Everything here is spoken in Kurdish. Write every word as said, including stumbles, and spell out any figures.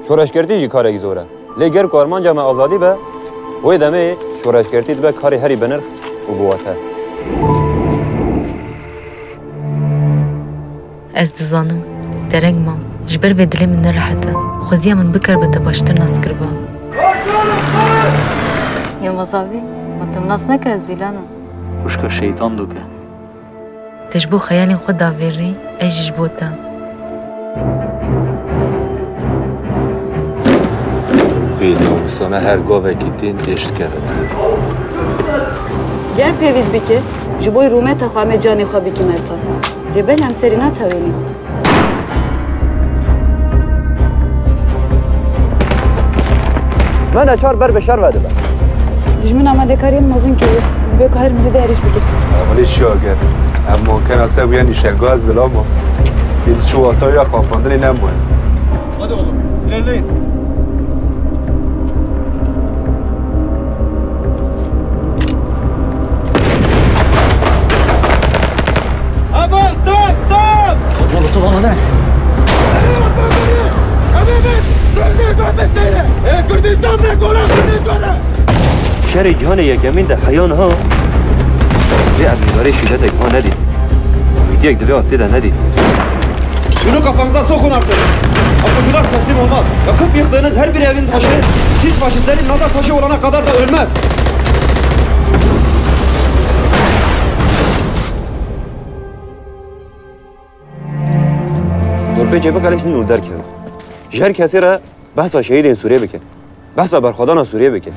Şoreşgertî jî karekî zor e. Lê ger ku armanca me azadî be, wê demê şoreşgertî dibe karê herî binirx û biwate. Ez dizanim, dereng mam, ji ber vê dilê min nerehet e. Xweziya min bikaribe te baştir nas kiriba. Yilmaz abi, ma tu min nas nekir, ez Zîlan im. Xwişka şeytan doke. Te ji bo xeyalên xwe da vê rê, ez jî ji bo te. Bênamusane her gavekî tên êş dikeve. Ger pêwîst bike, ji bo rûmeta xwe em ê canê xwe bikî mertan. Lê belê em serî natewênî. Me neçar ber bi şer ve dibe. Dijmin amadekariyên mezin kiriye. Dibe ku her milî de êrîş bike. Ev çi ager? Ev mankena te bûye nîşenga zilama. Ê diçû wata ya xapandinê nemaye. Hadi oğlum, ilerleyin. Aman, stop, stop! Oğlum, tamam, hadi. Şerê cîhanê yekemîn de heya niha vê erdnîgarê şîretek ha nedît. Hûdiyek di vê astê de nedît. Şunu kafanıza sokun artık. Apocular teslim olmaz. Yakıp yıktığınız her bir evin taşı, siz faşistlerin Naza taşı olana kadar da ölmez. Dorpêçê bike lê nû derkeve. Ji her kesê re behsa şehîdên Sûriyê bike. Behsa berxwedana Sûriyê bike.